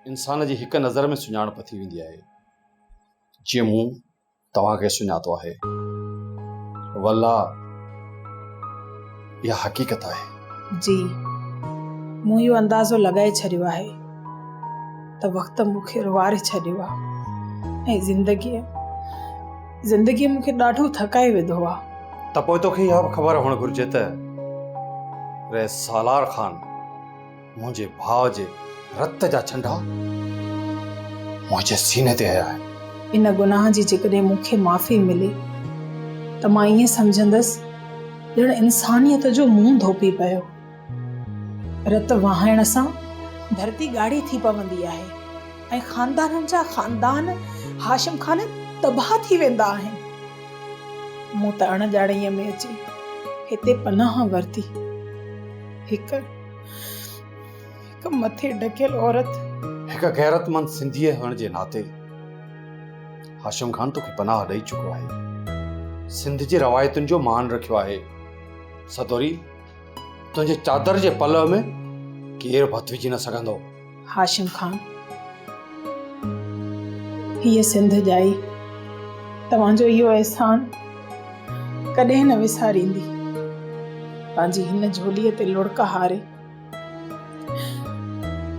انسان جي هڪ نظر ۾ سڃاڻپ ٿي ويندي آهي. جيئن مون توهان کي سڃاتو آهي. والله اها حقيقت آهي. جي، مون اهو اندازو لڳائي ڇڏيو آهي ته وقت مون کي روئاري ڇڏيو آهي ۽ زندگيء زندگيء مون کي ڏاڍو ٿڪائي وڌو آهي. ته پوء توکي اها به خبر هئڻ گهرجي ته رئيس سالار خان منهنجي ڀاء جي رت جا ڇنڊا منهنجي سيني تي هيا آهن. ان گناهه جي جيڪڏهن مون کي معافي ملي ته مان ائين سمجهندس ڄڻ انسانيت جو منهن ڌوپي پيو. رت وهائڻ سان ڌرتي ڳاڙهي ٿي پوندي آهي ۽ خاندانن جا خاندان هاشم خان تباهه ٿي ويندا آهن. مون ته اڻ ڄاڻائيء ۾ اچي هتي پناهه ورتي. هڪ هڪ مٿي ڍڪيل عورت. هڪ غيرتمند سنڌيء هئڻ جي ناتي هاشم خان توکي پناهه ڏئي چڪو آهي. سنڌ جي روايتن جو مان رکيو آهي. سدوري تنهنجي چادر جي پلئه ۾ ڪير به هٿ وجهي نه سگهندو. هاشم خان، هيء سنڌ ڄائي توهان جو اهو احسان ڪڏهن نه وساريندي. پنهنجي هن جهوليء تي لڙڪ هاري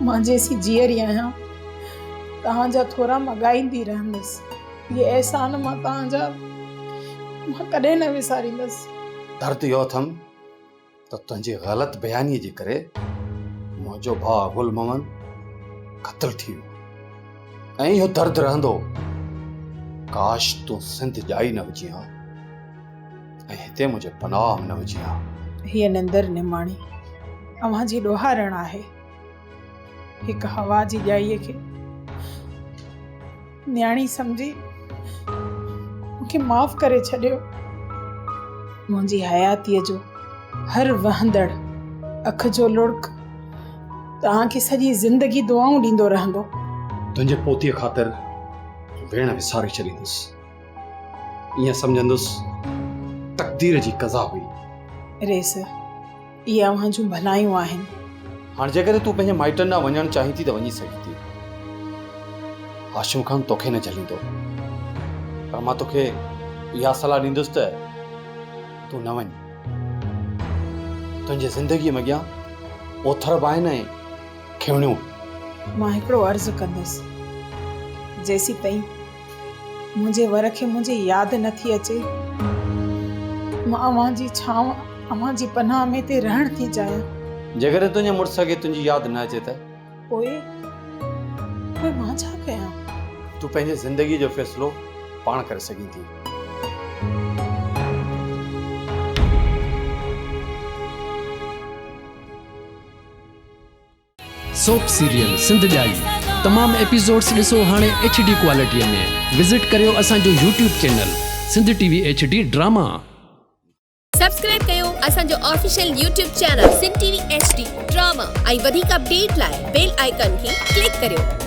مان جيسين جيئري آهيان توهان جا ٿورا مان ڳائيندي رهندس. اهي احسان مان توهان جا مان ڪڏهن نه وساريندس. درد اهو اٿم ته تنهنجي غلط بيانيء جي ڪري منهنجو ڀاء گل محمد قتل ٿي ويو ۽ اهو درد رهندو. ڪاش تون سنڌ ڄائي نه هجين ها ۽ هتي منهنجي پناهه به نه هجين ها. هيء نندر نماڻي اوهان جي ڏوهارڻ آهي. هڪ هوا جي ڄائيء کي نياڻي سمجهي مون کي معاف ڪري ڇڏيو. منهنجي حياتيء جو هر وهندڙ اک جو لڙڪ توهان کي سڄي زندگي دعائون ڏيندو رهندو. تنهنجي پوتيء خاطر ويڻ وساري ڇڏيندس. ائين سمجهندس تقدير جي قضا هئي. ريس، اهي اوهان جون ڀلايون آهن. هاڻ جيڪڏهن تون پنهنجي مائٽن ڏانهن وڃڻ چاهين ٿي ته وڃي سگهين ٿي. هاشم خان توکي نه جهليندو. پر مان توکي اها صلاح ڏيندس ته تون نه وڃ. تنهنجي زندگيء ۾ اڳيان اوٿر به آهن ۽ کيوڻيون. مان هڪڙو عرض ڪندس. جيسيتائين منهنجي ور کي منهنجي ياد نه ٿي اچي. مان اوهان جي ڇانو، اوهان جي پناهه ۾ هتي رهڻ ٿي چاهيان. جيڪڏهن تنهنجي مڙس کي تنهنجي ياد نه اچي ته؟ پوء، پوء مان ڇا ڪيان؟ تون پنهنجي زندگيء جو فيصلو پاڻ ڪري سگهين ٿي. سوپ سيريل سنڌ ڄائي تمام ايپيسوڊس ڏسو هاڻي ايڇ ڊي ڪوالٽي ۾ وزٽ ڪريو اسان جو YouTube channel Sindh T V H D drama. Subscribe ڪيو اسان جو official YouTube channel Sindh T V H D drama ۽ وڌيڪ اپڊيٽ لاء بيل آئيڪان کي ڪلڪ ڪريو.